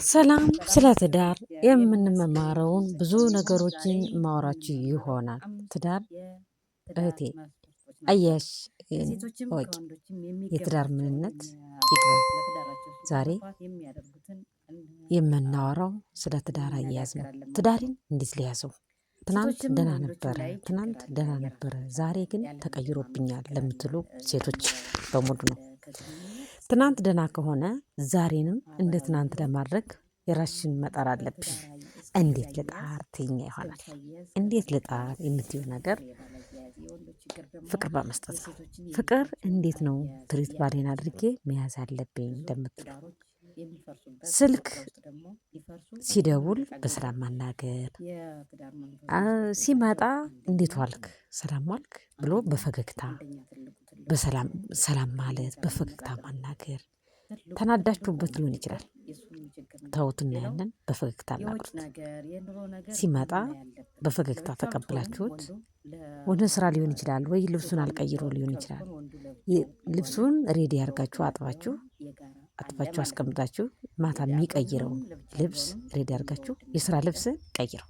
ሰላም፣ ስለ ትዳር የምንመማረውን ብዙ ነገሮችን ማውራችሁ ይሆናል። ትዳር እህቴ አያሽ ወቂ የትዳር ምንነት ይግባል። ዛሬ የምናወራው ስለ ትዳር አያያዝ ነው። ትዳሬን እንዴት ሊያዘው? ትናንት ደህና ነበረ፣ ትናንት ደህና ነበረ፣ ዛሬ ግን ተቀይሮብኛል ለምትሉ ሴቶች በሙሉ ነው። ትናንት ደህና ከሆነ ዛሬንም እንደ ትናንት ለማድረግ የራስሽን መጣር አለብሽ። እንዴት ልጣር ትይኛ ይሆናል። እንዴት ልጣር የምትይው ነገር ፍቅር በመስጠት ነው። ፍቅር እንዴት ነው ትሪት ባሌን አድርጌ መያዝ አለብኝ እንደምትሉ ስልክ ሲደውል በሰላም ማናገር፣ ሲመጣ እንዴት ዋልክ ሰላም ዋልክ ብሎ በፈገግታ በሰላም ሰላም ማለት በፈገግታ ማናገር። ተናዳችሁበት ሊሆን ይችላል። ተውት እናያለን። በፈገግታ አናግሩት። ሲመጣ በፈገግታ ተቀብላችሁት ወደ ስራ ሊሆን ይችላል ወይ ልብሱን አልቀይሮ ሊሆን ይችላል። ልብሱን ready አድርጋችሁ አጥባችሁ አጥባችሁ አስቀምጣችሁ ማታ የሚቀይረው ልብስ ready አድርጋችሁ የስራ ልብስ ቀይረው፣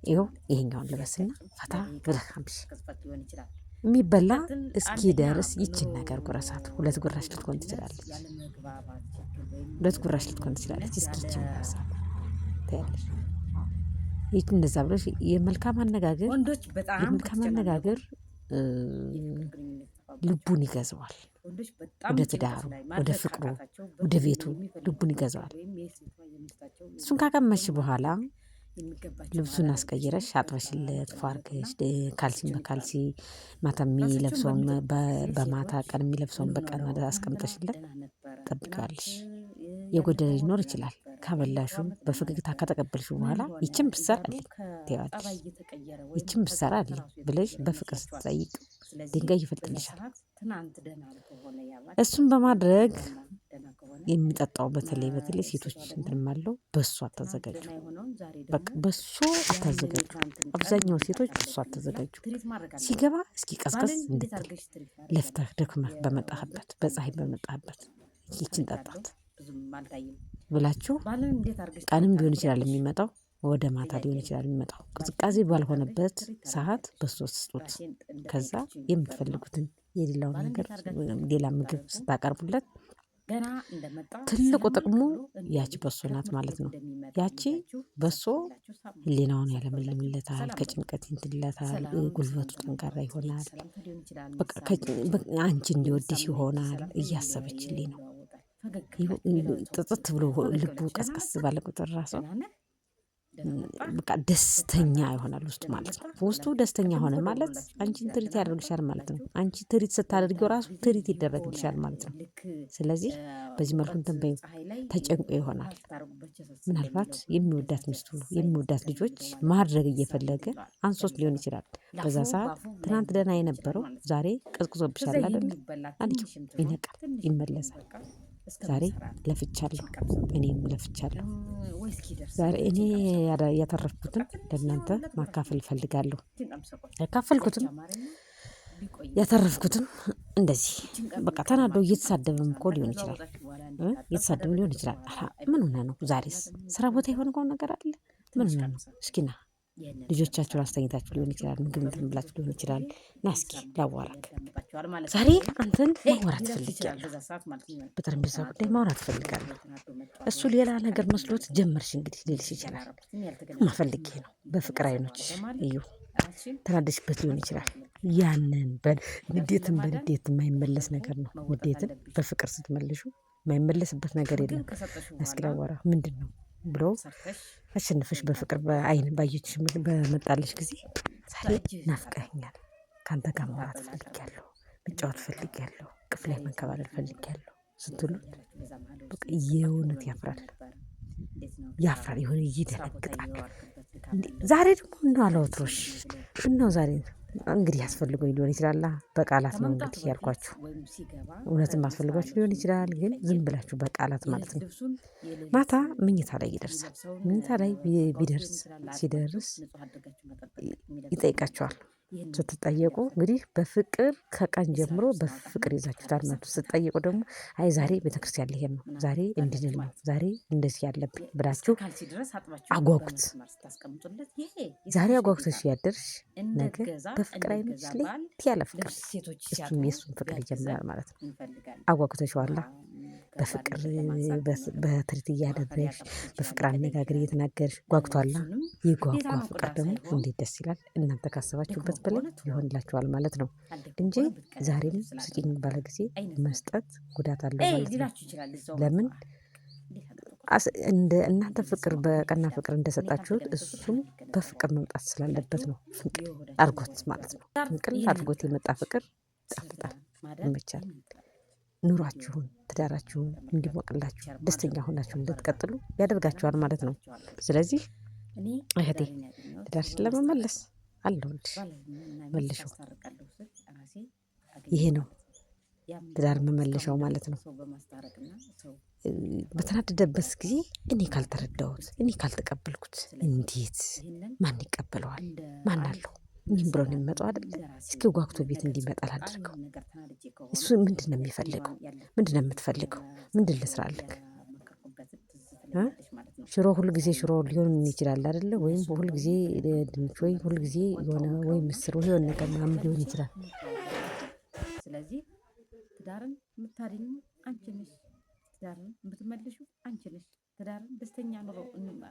ይኸው ይሄኛውን ልበስና ፈታ ብለህ አምሽ። የሚበላ እስኪደርስ ይችን ነገር ጉረሳት። ሁለት ጉራሽ ልትሆን ትችላለች። ሁለት ጉራሽ ልትሆን ትችላለች። እስኪ ይችን ጉረሳት ታያለሽ። ይች እንደዛ ብለሽ የመልካም አነጋገር የመልካም አነጋገር ልቡን ይገዛዋል። ወደ ትዳሩ፣ ወደ ፍቅሩ፣ ወደ ቤቱ ልቡን ይገዛዋል። እሱን ካቀመሽ በኋላ ልብሱን አስቀይረሽ አጥበሽለት ፏ አድርገሽ ካልሲም በካልሲ ማታ የሚለብሰውን በማታ ቀን የሚለብሰውን በቀን አስቀምጠሽለት ጠብቂዋለሽ። የጎደለ ሊኖር ይችላል። ካበላሹ በፈገግታ ከተቀበልሽ በኋላ ይችን ብትሰራልኝ ትይዋለሽ። ይችን ብትሰራልኝ ብለሽ በፍቅር ስትጠይቅ ድንጋይ ይፈልጥልሻል። እሱን በማድረግ የሚጠጣው በተለይ በተለይ ሴቶች እንትን አለው በሱ አታዘጋጁ። በቃ በሱ አታዘጋጁ። አብዛኛው ሴቶች በሱ አታዘጋጁ። ሲገባ እስኪ ቀዝቀዝ እንድትል ለፍተህ ደክመህ በመጣህበት በፀሐይ በመጣህበት ይችን ጠጣት ብላችሁ ቀንም ሊሆን ይችላል የሚመጣው፣ ወደ ማታ ሊሆን ይችላል የሚመጣው። ቅዝቃዜ ባልሆነበት ሰዓት በሶ ስጡት። ከዛ የምትፈልጉትን የሌላውን ነገር ሌላ ምግብ ስታቀርቡለት ትልቁ ጥቅሙ ያቺ በሶ ናት ማለት ነው። ያቺ በሶ ሕሊናውን ያለመልምለታል፣ ከጭንቀት ይንትለታል፣ ጉልበቱ ጠንካራ ይሆናል። በቃ አንቺ እንዲወድሽ ይሆናል። እያሰበችልኝ ነው። ጥጥት ብሎ ልቡ ቀስቀስ ባለ ቁጥር ራሱ በቃ ደስተኛ ይሆናል ውስጡ ማለት ነው። ውስጡ ደስተኛ ሆነ ማለት አንቺን ትሪት ያደርግሻል ማለት ነው። አንቺ ትሪት ስታደርጊው ራሱ ትሪት ይደረግልሻል ማለት ነው። ስለዚህ በዚህ መልኩ እንትን በይው። ተጨንቆ ይሆናል ምናልባት የሚወዳት ሚስቱ የሚወዳት ልጆች ማድረግ እየፈለገ አንሶት ሊሆን ይችላል። በዛ ሰዓት ትናንት ደህና የነበረው ዛሬ ቀዝቅዞብሻል አይደለ? አንቺ ይነቃል፣ ይመለሳል። ዛሬ ለፍቻለሁ፣ እኔም ለፍቻለሁ። ዛሬ እኔ ያተረፍኩትን ለእናንተ ማካፈል እፈልጋለሁ። ያካፈልኩትም ያተረፍኩትም እንደዚህ በቃ ተናዶ እየተሳደበም እኮ ሊሆን ይችላል፣ እየተሳደበም ሊሆን ይችላል። ምን ሆነ ነው ዛሬስ ስራ ቦታ የሆነ ነገር አለ? ምን ሆነ ነው? እስኪና ልጆቻችሁን አስተኝታችሁ ሊሆን ይችላል፣ ምግብ እንትን ብላችሁ ሊሆን ይችላል። ና እስኪ ላዋራክ፣ ዛሬ አንተን ማውራት ፈልጊያለሁ። በጠረጴዛ ጉዳይ ማውራት ፈልጋለሁ። እሱ ሌላ ነገር መስሎት ጀመርሽ እንግዲህ ሊልሽ ይችላል። ማፈልጌ ነው። በፍቅር አይኖች እዩ። ተናደሽበት ሊሆን ይችላል። ያንን ንዴትን በንዴት የማይመለስ ነገር ነው። ንዴትን በፍቅር ስትመልሹ የማይመለስበት ነገር የለም። እስኪ ላዋራ ምንድን ነው ብሎ አሸንፈሽ በፍቅር በአይን ባየችሽ በመጣልሽ ጊዜ ዛሬ ናፍቀኸኛል፣ ከአንተ ጋር ማውራት ፈልጊያለሁ፣ መጫወት ፈልጊያለሁ፣ ቅፍ ላይ መንከባለል ፈልጊያለሁ ስትሉት በቃ የእውነት ያፍራል፣ ያፍራል፣ የሆነ ይደነግጣል። ዛሬ ደግሞ ምነው አለወትሮሽ፣ ምነው ዛሬ እንግዲህ አስፈልጎኝ ሊሆን ይችላል። በቃላት ነው እንግዲህ ያልኳችሁ። እውነትም አስፈልጓችሁ ሊሆን ይችላል፣ ግን ዝም ብላችሁ በቃላት ማለት ነው። ማታ ምኝታ ላይ ይደርሳል። ምኝታ ላይ ቢደርስ ሲደርስ ይጠይቃቸዋል። ስትጠየቁ እንግዲህ በፍቅር ከቀን ጀምሮ በፍቅር ይዛችሁታል ማለት ነው። ስትጠየቁ ደግሞ አይ ዛሬ ቤተክርስቲያን ልሄድ ነው፣ ዛሬ እንድንል ነው፣ ዛሬ እንደዚህ ያለብኝ ብላችሁ አጓጉት። ዛሬ አጓጉተሽ ያደርሽ ነገ በፍቅር አይኖች ለየት ያለ ፍቅር እሱም የእሱን ፍቅር ይጀምራል ማለት ነው። አጓጉተሽዋላ። በፍቅር በትሪት እያደረግሽ በፍቅር አነጋገር እየተናገርሽ ጓጉቷላ። የጓጓ ፍቅር ደግሞ እንዴት ደስ ይላል! እናንተ ካሰባችሁበት በላይ ይሆንላችኋል ማለት ነው እንጂ ዛሬም ስጭኝ ባለ ጊዜ መስጠት ጉዳት አለው ማለት ነው። ለምን እንደ እናንተ ፍቅር በቀና ፍቅር እንደሰጣችሁት እሱም በፍቅር መምጣት ስላለበት ነው። ፍንቅል አድርጎት ማለት ነው። ፍንቅል አድርጎት የመጣ ፍቅር ይጣፍጣል፣ ይመቻል። ኑሯችሁን ትዳራችሁን እንዲሞቅላችሁ ደስተኛ ሆናችሁ እንድትቀጥሉ ያደርጋችኋል ማለት ነው። ስለዚህ እህቴ ትዳርሽን ለመመለስ አለሁልሽ፣ መልሾ ይሄ ነው ትዳር መመለሻው ማለት ነው። በተናደደበት ጊዜ እኔ ካልተረዳሁት፣ እኔ ካልተቀበልኩት እንዴት ማን ይቀበለዋል? ማን አለው? እኔም ብሎ ነው የሚመጣው አይደለ? እስኪ ጓጉቶ ቤት እንዲመጣ ላድርገው። እሱ ምንድን ነው የሚፈልገው? ምንድን ነው የምትፈልገው? ምንድን ልስራልክ? ሽሮ ሁል ጊዜ ሽሮ ሊሆን ይችላል አይደለ? ወይም ሁል ጊዜ ድንች፣ ወይ ሁል ጊዜ የሆነ ወይ ምስር ወይ የሆነ ነገር ምናምን ሊሆን ይችላል። ስለዚህ ትዳርን የምታድኚው አንቺ ነሽ። ትዳርን የምትመልሺው አንቺ ነሽ። ትዳርን ደስተኛ ኑሮ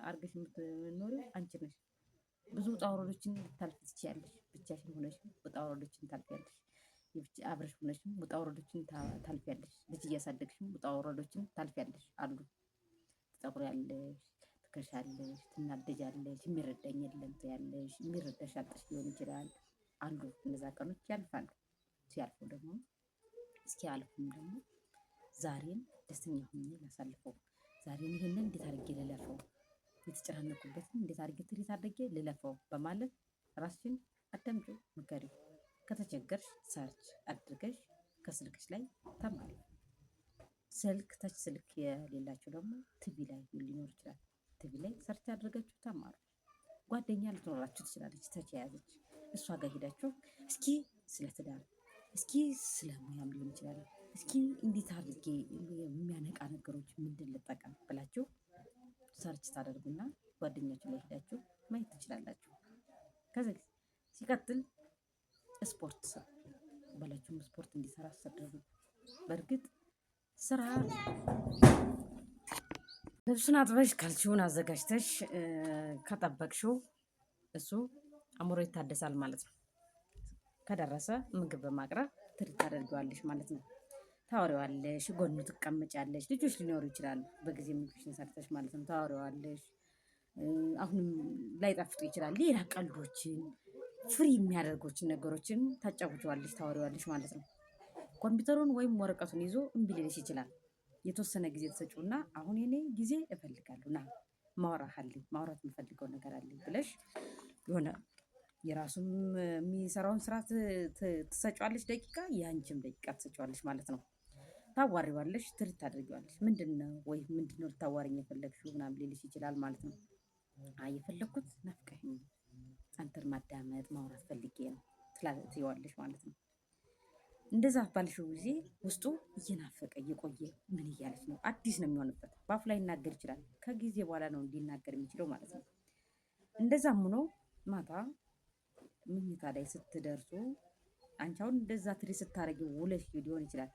አድርገሽ የምትኖሪው አንቺ ነሽ። ብዙ ውጣ ውረዶችን ልታልፊ ትችያለሽ። ብቻሽን ሆነሽም ውጣ ውረዶችን ታልፊያለሽ። አብረሽ ሆነሽም ውጣ ውረዶችን ታልፊያለሽ። ልጅ እያሳደግሽም ውጣ ውረዶችን ታልፊያለሽ። አሉ ትጠቁሪያለሽ፣ ትከሻለሽ፣ ትናደጃለሽ፣ የሚረዳኝ የለም ትያለሽ፣ የሚረዳሽ አጥሽ ሊሆን ይችላል። አሉ እነዛ ቀኖች ያልፋሉ። ሲያልፉ ደግሞ እስኪ አልፉም ደግሞ ዛሬን ደስተኛ ሆኜ ላሳልፈው፣ ዛሬን ይህንን እንዴት አድርጌ ልለፈው፣ የተጨናነኩበትን እንዴት አድርጌ treat አድርጌ ልለፈው በማለት ራስሽን አዳምጪ፣ ምከሪ። ከተቸገርሽ search አድርገሽ ከስልክሽ ላይ ተማሪ። ስልክ touch ስልክ የሌላቸው ደግሞ ቲቪ ላይ ሊኖር ይችላል። ቲቪ ላይ search አድርጋችሁ ተማሩ። ጓደኛ ልትኖራችሁ ትችላለች፣ touch የያዘች እሷ ጋር ሄዳችሁ እስኪ ስለ ትዳር፣ እስኪ ስለ ሙያም ሊሆን ይችላል፣ እስኪ እንዴት አድርጌ የሚያነቃ ነገሮች ምንድን ልጠቀም ብላችሁ search ታደርጉና ጓደኛችሁ ላይ ሄዳችሁ ማየት ትችላላችሁ። ከዚህ ሲቀጥል ስፖርት ባላችሁም ስፖርት እንዲሰራ አስደርጉ። በእርግጥ ስራ ልብሱን አጥበሽ ካልሲውን አዘጋጅተሽ ከጠበቅሽው እሱ አእምሮ ይታደሳል ማለት ነው። ከደረሰ ምግብ በማቅረብ ትሪት ታደርጊዋለሽ ማለት ነው። ታወሪዋለሽ፣ ጎኑ ትቀመጫለሽ። ልጆች ሊኖሩ ይችላሉ። በጊዜ ምግብሽን ሰርተሽ ማለት ነው። ታወሪዋለሽ። አሁንም ላይጣፍጡ ይችላል። ሌላ ቀልዶችን free የሚያደርጎችን ነገሮችን ታጫውቸዋለሽ፣ ታወሪዋለሽ ማለት ነው። ኮምፒውተሩን ወይም ወረቀቱን ይዞ እምቢ ሊልሽ ይችላል። የተወሰነ ጊዜ ትሰጪውና አሁን የኔ ጊዜ እፈልጋለሁ ና ማውራት አለኝ ማውራት የምፈልገው ነገር አለኝ ብለሽ የሆነ የራሱም የሚሰራውን ስራ ትሰጪዋለሽ፣ ደቂቃ የአንቺም ደቂቃ ትሰጪዋለሽ ማለት ነው። ታዋሪዋለሽ፣ ትሪት ታደርጊዋለሽ። ምንድን ነው ወይ ምንድን ነው ልታዋሪኝ የፈለግሽው ምናምን ሊልሽ ይችላል ማለት ነው። አይ የፈለግኩት ናፍቀኸኝ አንተን ማዳመጥ ማውራት ፈልጌ ነው ትይዋለሽ ማለት ነው። እንደዛ ባልሽው ጊዜ ውስጡ እየናፈቀ እየቆየ ምን እያለች ነው? አዲስ ነው የሚሆንበት። በአፉ ላይ ይናገር ይችላል። ከጊዜ በኋላ ነው እንዲናገር የሚችለው ማለት ነው። እንደዛም ሆኖ ማታ ምኝታ ላይ ስትደርሱ አንቺ አሁን እንደዛ treat ስታደርጊው ውለሽ ሊሆን ይችላል።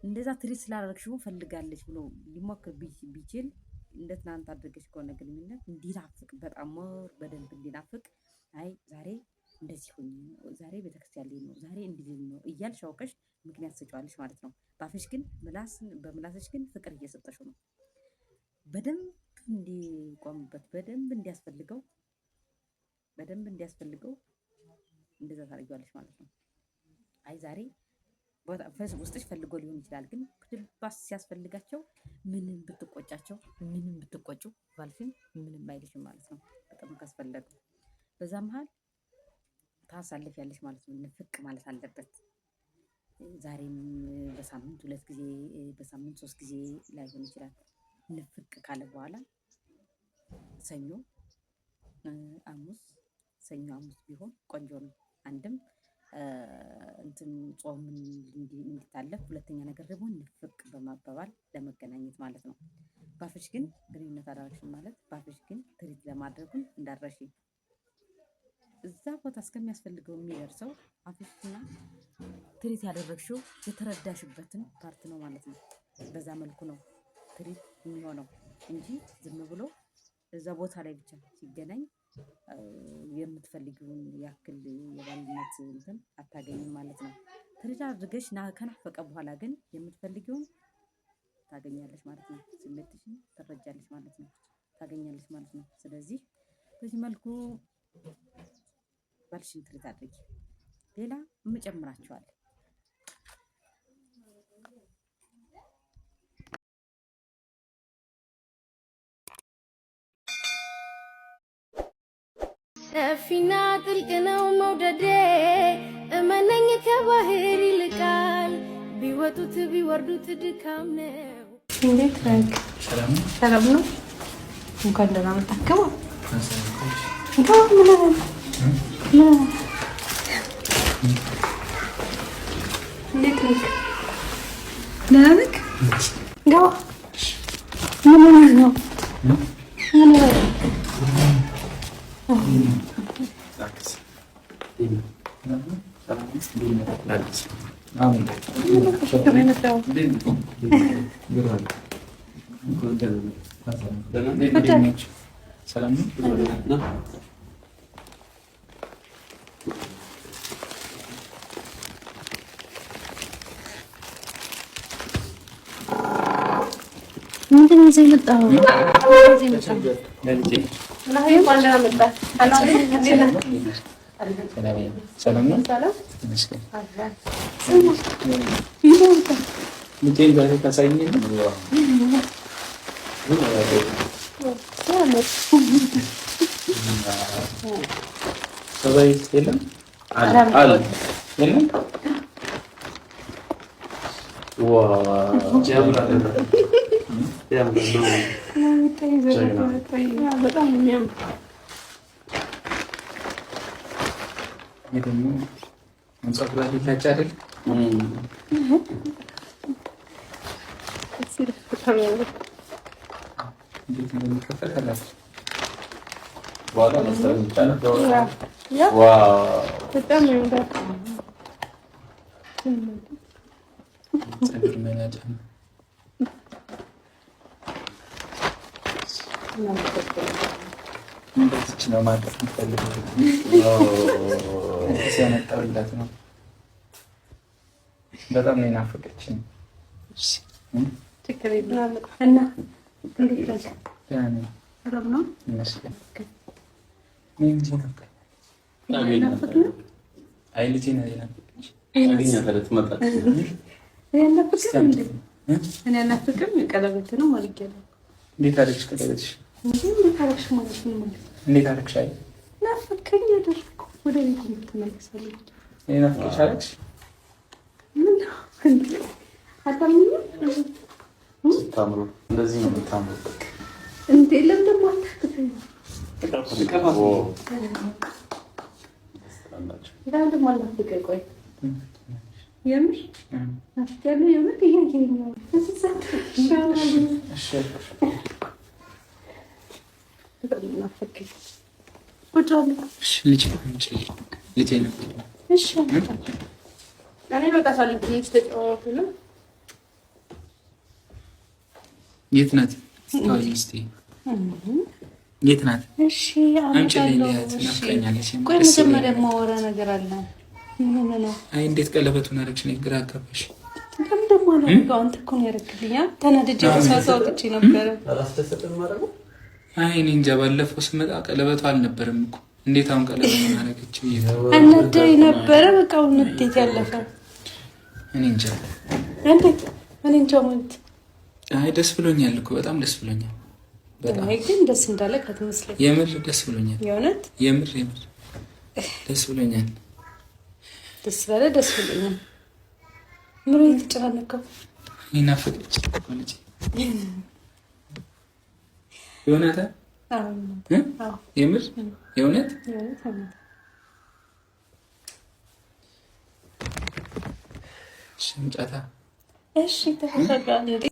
እንደዛ treat ስላደረግሽው ፈልጋለች ብሎ ሊሞክር ቢችል እንደ ትናንት አድርገሽ ከሆነ ግንኙነት እንዲናፍቅ በጣም more በደንብ እንዲናፍቅ፣ አይ ዛሬ እንደዚህ ሆኜ ነው፣ ዛሬ ቤተክርስቲያን ልሄድ ነው፣ ዛሬ እንዲህ ነው እያልሽ አውቀሽ ምክንያት ትሰጪዋለሽ ማለት ነው። ባፍሽ ግን ምላስ በምላስሽ ግን ፍቅር እየሰጠሽው ነው። በደንብ እንዲቆምበት በደንብ እንዲያስፈልገው በደንብ እንዲያስፈልገው እንደዛ ታደርጊዋለሽ ማለት ነው። አይ ዛሬ ውስጥሽ ፈልጎ ሊሆን ይችላል፣ ግን ባስ ሲያስፈልጋቸው ምንም ብትቆጫቸው ምንም ብትቆጩ ባልሽን ምንም አይልሽም ማለት ነው። በጣም ካስፈለገው በዛ መሀል ታሳልፊያለሽ ማለት ነው። ንፍቅ ማለት አለበት። ዛሬም በሳምንት 2 ጊዜ በሳምንት 3 ጊዜ ላይሆን ይችላል። ንፍቅ ካለ በኋላ ሰኞ ሐሙስ ሰኞ ሐሙስ ቢሆን ቆንጆ ነው። አንድም እንትን ጾም እንዲታለፍ፣ ሁለተኛ ነገር ደግሞ ንፍቅ በማባባል ለመገናኘት ማለት ነው። ባፍሽ ግን ግንኙነት አደረግሽ ማለት ባፍሽ ግን treat ለማድረጉን እንዳረሺ እዛ ቦታ እስከሚያስፈልገው የሚደርሰው አፍሽና treat ያደረግሽው የተረዳሽበትን part ነው ማለት ነው። በዛ መልኩ ነው treat የሚሆነው እንጂ ዝም ብሎ እዛ ቦታ ላይ ብቻ ሲገናኝ የምትፈልጊውን ያክል የባልነት እንትን አታገኝም ማለት ነው። Treat አድርገሽ ከናፈቀ በኋላ ግን የምትፈልጊውን ታገኛለሽ ማለት ነው። ስሜትሽን ትረጃለሽ ማለት ነው። ታገኛለሽ ማለት ነው። ስለዚህ በዚህ መልኩ ባልሽን treat አድርጊ። ሌላ እምጨምራቸዋለሁ። ሰፊና ጥልቅ ነው መውደዴ፣ እመነኝ ከባህር ይልቃል። ቢወጡት ቢወርዱት ድካም ነው። እንዴት ነህ? ሰላም ነው። እንኳን ደህና መጣህ። ግባ ግባ። ምን ምን እንዴት ነህ? ደህና ነህ? ግባ። ምን ሆነህ ነው? ምን ሆነህ ነው? ምንድን ነው ይዘህ የመጣኸው? ሰላም ነው። በጣም የሚያምር ይህ ደግሞ ፀጉሯ ሊላጭ አይደል? እንዴት እንደሚከፈት አላውቅም። ፀጉር መላጫ ነው። እንደዚች ነው ማቀፍ የምትፈልገው ሲያመጣሁላት ነው። በጣም ነው የናፈቀችኝ። እንዴት አደረግሽ ቀለበትሽ? እንዴት አደረግሽ? አይ ናፈቀኝ አደረግኩ። ወደ ቤት ተመልሳለች። እኔ ናፍቄሽ አደረግሽ? አታምኝም? ስታምሩ እንደዚህ ነው የምታምሩ። እንዴ ለምን ደግሞ አታቅፈኝ? ለምን ደግሞ አልናፍቅህ? ቆይ የምር ናፍቄያለሁ። የምር እያየኸኝ ነው። የት ናት? የት ናት? ቆይ መጀመሪያ የማወራ ነገር አለ። አይ እንዴት ቀለበቱን አደረግሽ? እኔ ግራ አጋባሽ። ለምን ደግሞ አላደርገው? አንተ እኮ ነው ያደረግልኝ። ተናድጄ ተሳሳ አውጥቼ ነበረ። አይ እኔ እንጃ። ባለፈው ስመጣ ቀለበቱ አልነበረም እኮ። እንዴት አሁን ቀለበቱን አደረገች? አናደኝ ነበረ። በቃ አሁን እንዴት ያለፈ እኔ እንጃ። እንዴት እኔ እንጃ ማለት አይ ደስ ብሎኛል እኮ በጣም ደስ ብሎኛል። በጣም ግን ደስ እንዳለ አትመስለኝም። የምር ደስ ብሎኛል። የእውነት የምር የምር ደስ ብሎኛል። ደስ ስላለ ደስ ብሎኛል። ምን የተጨናነቀው ናፈቀች ልጄ የእውነት የምር የእውነት እሺ፣ አምጫታ። እሺ ተረጋጋ።